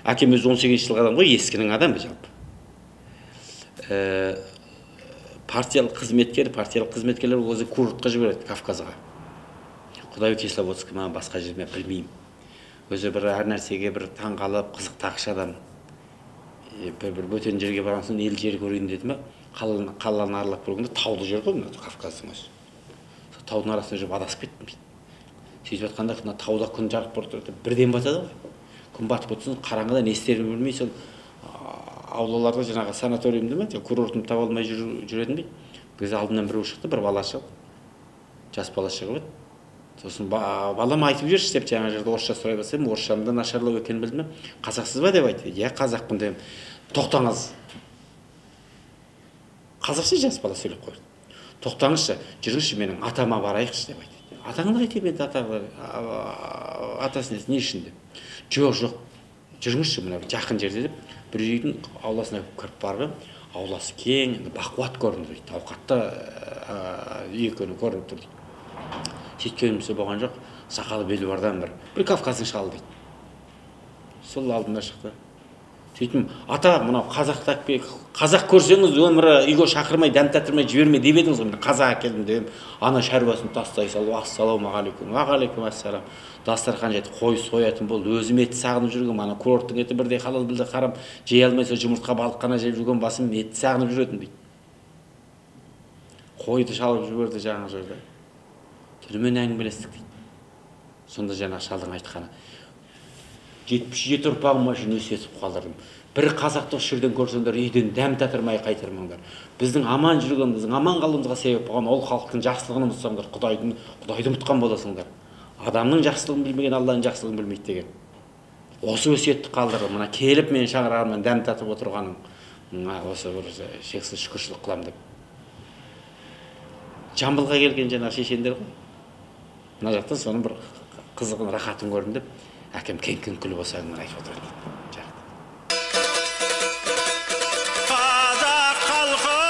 Әкем өзі 18 жылғы адам ғой, ескінің адамы жалпы. Партиялық қызметкер, партиялық қызметкерлер өзі курортқа жібереді, Кавказға. Құдай Кисловодск ма, басқа жер ме білмеймін. Өзі бір әр нәрсеге бір таңғалып, қызықтағыш адам. Бір бөтен жерге барған соң ел жері көрейін деді ме, қаланы аралап көргенде таулы жер ғой мына Кавказдың өзі. Сол таудың арасында жүріп адасып кеттім дейді. Сөйтіп жатқанда мына тауда күн жарық болып тұрды, бірден батады ғой. Күн батып кетсін, қараңғыда не істерін білмей сол аулаларда жаңағы санаториумды ма, курортын таба алмай жүретін дейді. Біз алдымнан біреу шықты, бір бала шығып, жас бала шығып еді. Сосын балам айтып жіберші деп жаңа жерде орысша сұрай бастадым, орысшам да нашарлау екенін білдім. Қазақсыз ба деп айтты. Иә, қазақпын дедім. Тоқтаңыз. Қазақша жас бала сөйлеп қойды. Тоқтаңызшы, жүріңізші менің атама барайықшы деп айтты. Атаңды қайтем енді, атасы несі, не үшін деп. Жоқ, жоқ, жүріңізші мына жақын жерде деп бір үйдің ауласына кіріп барып, ауласы кең, бақуат көрінді дейді, ауқатты үй екені көрініп тұр дейді. Сөйткенімізде болған жоқ, сақалы белуардан бір Кавказдың шалы дейді. Сол алдында шықты. Сөйттім, ата, мынау қазақ көрсеңіз өмірі үйге шақырмай, дәм татырмай жібермей деп едіңіз ғой, мен қазақ әкелдім деп. Ана шаруасын тастай салып, ассалаумағалейкум, уағалейкум ассалам. Дастархан жетіп, қой соятын болды, өзім етті сағынып жүргем, ана курорттың еті бірдей халал, бірдей харам, жей алмай сол жұмыртқа балық қана жеп жүрген басым етті сағынып жүретін дейді. Қойды шалып жіберді жаңа жерде. Түнімен әңгімелестік дейді. Сонда жаңағы шалдың айтқаны, 77 ұрпағыма үшін өсиет қалдырдым. Бір қазақты осы жерден көрсеңдер, үйден дәм татырмай қайтармаңдар. Біздің аман жүргеніміздің, аман қалуымызға себеп болған ол халықтың жақсылығын ұмытсаңдар, Құдайды ұмытқан боласыңдар. Адамның жақсылығын білмеген Алланың жақсылығын білмейді деген. Осы өсиетті қалдырдым. Мына келіп мен шаңырағымнан дәм татып отырғаным, осы бір шексіз шүкіршілік қыламын деп. Жамбылға келген жаңағы шешендер ғой. Мына жақта соның бір қызығын, рахатын көрдім деп, әкем кең-кең күліп осы әңгімені айтып отырады дейді. Қазақ халқы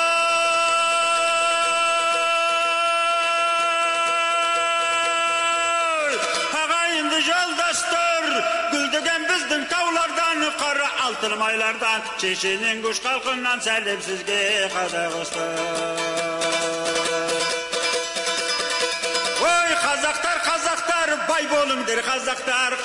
ағайынды жолдастар, гүлдеген біздің таулардан, қара алтын майлардан, шешенің күш халқынан сәлем сізге, Қазақстан. Ой, қазақтар, қазақтар, бай болыңдар, қазақтар.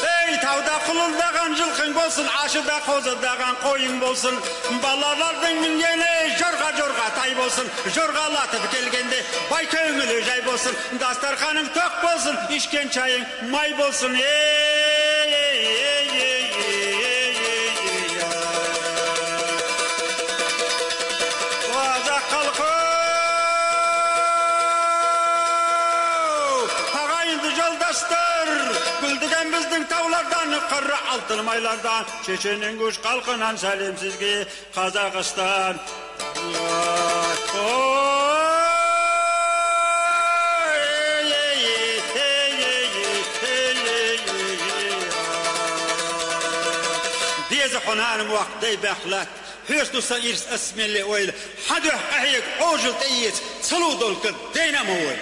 Ей, тауда құлындаған жылқың болсын, ашыда қозыдаған қойың болсын. Балалардың мінгені жорға-жорға тай болсын, жорғалатып келгенде бай көңілі жай болсын, дастарханың тоқ болсын, ішкен чайың май болсын. Ей, ей, ей, ей, ей, ей, ей, қазақ халқы, ағайынды жолдастар, гүлдеген біздің таулардан, қара алтын майлардан, шешенің күш халқынан сәлем сізге, Қазақстан. حنان وقتي بخلات هيش نصير اسم اللي ويل حد هيك اوجل تيت تلودل دينا مول.